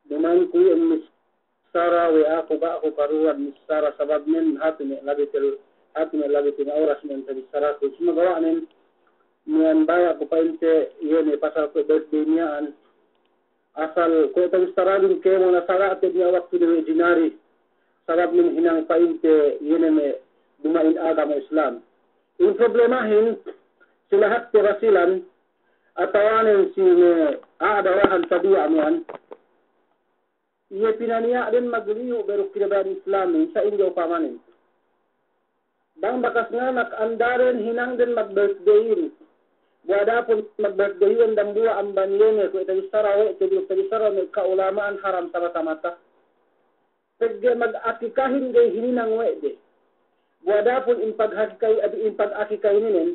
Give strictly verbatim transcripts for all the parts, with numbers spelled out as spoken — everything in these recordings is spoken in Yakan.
Duma'in ku iyan missara we' aku, ga' aku karuwan missara sababnen hatu ne labi tel-, hatu ne labi tena oras ne tabissaraku. Sumagawa'nen, miya'an baya' ku pa'inte iye ne pasal kuwe' birthday miya'an. Asal kuwe' tabissaradun kēmon asal ate niya' waktu de we' jinari. Sababnen hinang pa'inte iye ne me' duma'in agama Islam. In problemahin, si lahatte Basilan, atawanen si me' a'a dawahan tabiya' miya'an, iye pinaniya'den magliyu' beruk kinabaya'an Islamin, sa'ingge upamanen. Bang bakas nganak andaren hinangden mag-birthdayin. Bu adapun mag-birthdayin dambuwa' amban iye ne kuwe' tabissara we' te, beruk tabissara me' ka'ulama'an haram tamata-mata. Pegge' mag-akikahin ga'i hininang we' de. Bu adapun in pag-akikahin, in pag-akikahin inin,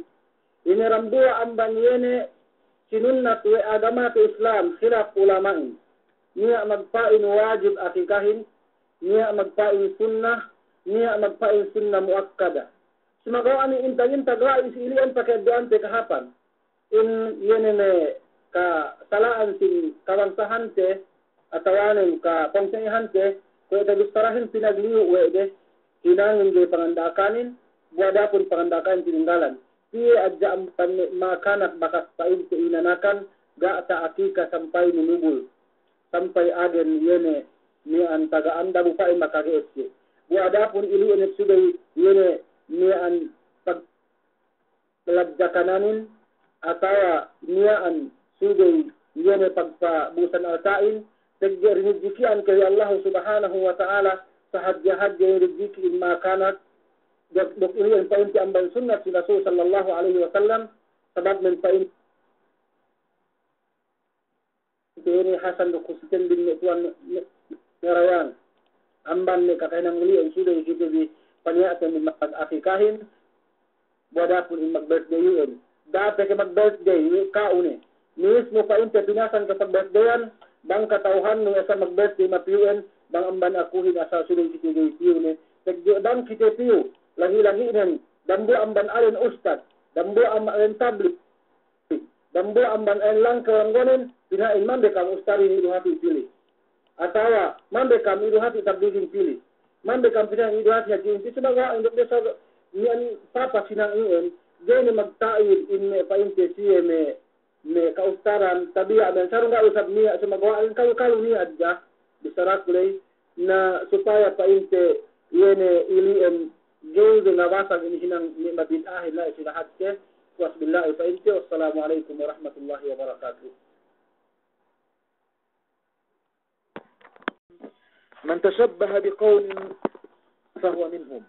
ine dambuwa' amban iye ne sinunnat we' agamate Islam, khilaf ulama'in. Niya' magpa'in wajib akikahin, niya' magpa'in sunnah, niya' magpa'in sunnah muakkada. Sumagawa' inin intag-intag la'i si ili'en pake du'ante kahāpan. In iye ne me' kasala'an sin kabangsahante, atawanen kapungtina'ihante, kuwe' tabissarahin pinagliyu' we' de, hinangin ga'i panganda'akanin, bu adapun panganda'akanin tininggalan. Piye hadja amban me' makanak bakas pa'inte inanakan, ga' ta'akika sampay minubul, sampay agen iye ne miya'an taga anda bu pa'in makage'es iye. Bu adapun ili'en subey iye ne miya'an pag- ladjakananin, atawa miya'an subey iye ne pagpabusan alta'in, pegge' rinijiki'an kew we' Allahu Subhanahu wa Ta'ala, sahadje-hadje rijiki' in makanak, duk, duk ili'en pa'inte amban sunnat si Rasul sallallahu alaihi wasallam, sababnen pa'in Ine Hasan duk Husein bin me' tuwan me', me', me' rawan. Amban me' kakahinang ili'en subey kite bi paniya'ten bi mag-akikahin, bu adapun in mag-birthday iyu'en. Da'a pe ke mag-birthday, we' ka'u ne. Mismu pa'inte pinasan ke pag-birthdayan, bang kata'uhannu asal mag-birthday mapiyu'en, bang amban akuhin asal subey kite ga'i piyu ne. Pegge' bang kite piyu, lagi'-lagi'nen, dambuwa' amban alen ustad, dambuwa' amban alen tablig. Dambuwa' amban ēn langkew anggonen, pina'in, "Man be kam ustadin iduhati pili." Atawa, "Man be kam iduhati tabligin pili." Man be kam pina'in iduhati haji'in pili. Sumagawa' in duk desa miya'an papa sinang iyan, ga'i ne magta'wil in me' pa'inte siye me', me' kaustadan, tabiya' me' sarung ga' usab niya', sumagawa' in kalu-kalu niya' hadja, bissaraku ley, na supaya pa'inte iye ne ili'en ga'i de ngabasag in hinang me' mabid'ahin la'i si lahatte. Puwas billahi pa'inte. Wassalamu alaikum warahmatullahi wabarakatuh. من تشبه بقوم فهو منهم.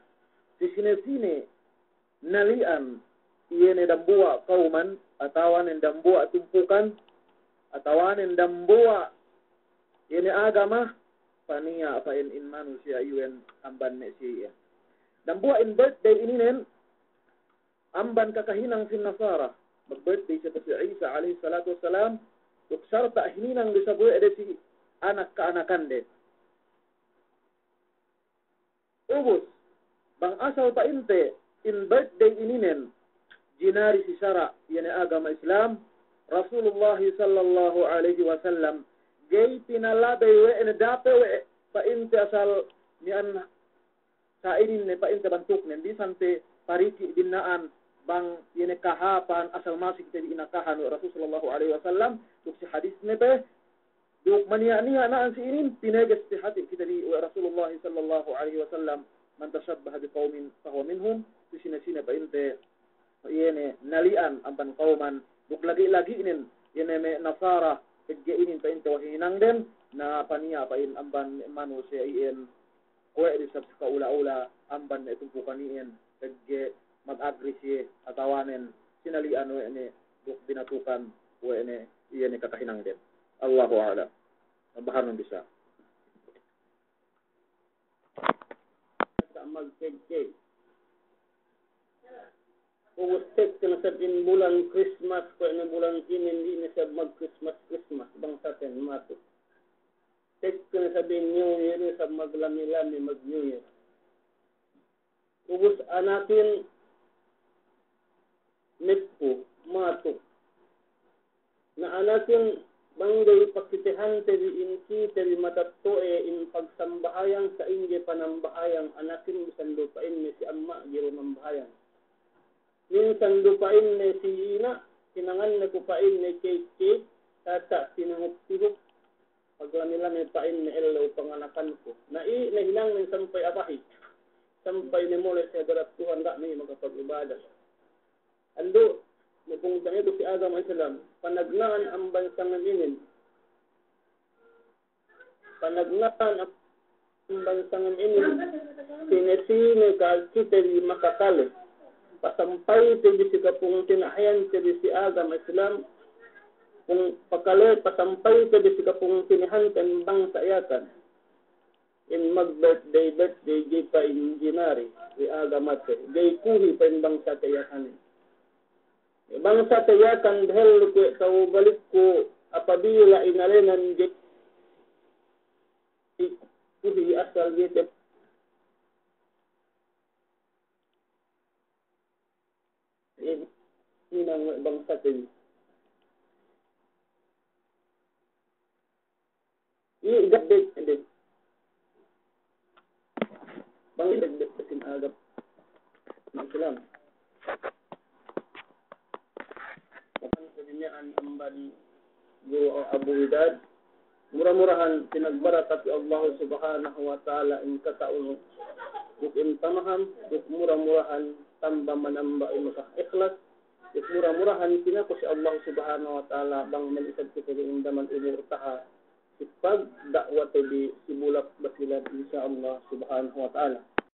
Si sine-sine nali'an iye ne dambuwa' kawman, atawanen dambuwa' tumpukan, atawanen dambuwa' iye ne agama, paniya' pa'in in manusiya' iyu'en amban me' siye iyan. Dambuwa' in birthday ininen amban kakahinang sin Nasara, mag-birthday siye pu si Isa alayhis salatu wassalam, duk sarta' hininang du isab we' de si anak ka'anakande. Ubus, bang asal pa'inte in birthday ininen jinari si sara' iye ne agama Islam, Rasulullah sallallahu alayhi wasallam ga'i pinalabey we' ne, da'a pe we' pa'inte asal miya'an sa'inin ne pa'inte bantuknen, bisan pe pariki' binna'an bang iye ne kahāpan asal masi kite bi inakahan we' Rasul sallallahu alayhi wasallam, duk si hadisne pe, duk maniya'-niya' na'an si inin, pineges pe hati' kite bi we' Rasulullah sallallahu alayhi wasallam, "Man tashabbaha biqawmin fahuwa minhum," si sine-sine pa'inte iye ne nali'an amban kawman, duk lagi'-lagi'nen iye ne me' Nasara, pegge' inin pa'inte wahinangden, na paniya' pa'in amban me' manusiya' iyan, kuwe' du isab si ka'ula-ula amban me' tumpukan iyan, pegge' mag-agree siye atawanen sinali'an we' ne duk binatukan we' ne iye ne kakahinangden. Allahu a'lam. Bahanun bisa. Sa' magkeke. Ubus tekka ne isab in bulan Christmas, kuwe' ne bulan inin, di' ne isab mag-Christmas, Christmas, bangsaten matu. Tekka ne isab in New Year, isab maglami-lami mag-New Year. Ubus anakin mekku, matu. Na anakin bang ga'i pakitehante bi in kite bi matetto'e in pagsambahayang, sa'ingge panambahayang anakin, bisan du pa'inne si amma' ga'i du mambahayang. Minsan du pa'inne si ina', hinanganne ku pa'inne kēk-kēk, tata' tinanguk-tihuk, paglami-lami pa'inne ellew panganakanku. Na i', na hinangnen sampay abahi, sampay ne mole' si hadarat Tuhan, ga' ne makapag'ibadat. Andu', me' pungtina'iku si agama Islam, panagna'an amban sangem inin, panagna'an amban sangem inin, sine-sine ka kite bi makakale pasampayte bi si kapungtina'ihante bi si agama Islam, pung pakale pasampayte bi si kapungtina'ihante bangsa Yakan. In mag-birthday, birthday, ga'i pa'in jinari we' agamate, ga'i kuhi' pa'in bangsate Yakanin. Bangsate Yakan, dehellu kuwe' ta'u balikku, apabila inalenan ga'i kuhi' asal ga'i te hinang we' bangsaten. I' gaddek, gaddek. Bang gaddek sin agama Islam. Makan sa diniya'an amban Guru Abu Widad. Mura-murahan pinagbarakat we' Allah Subhanahu wa Ta'ala in kata'uhun duk in pamaham, duk mura-murahan tamba manamba in maka'ikhlas, duk mura-murahan pinaku si Allah Subhanahu wa Ta'ala bang malisab kite bi in daman umur taha' si pagda'wate bi si Bulak Basilan, insya Allah Subhanahu wa Ta'ala.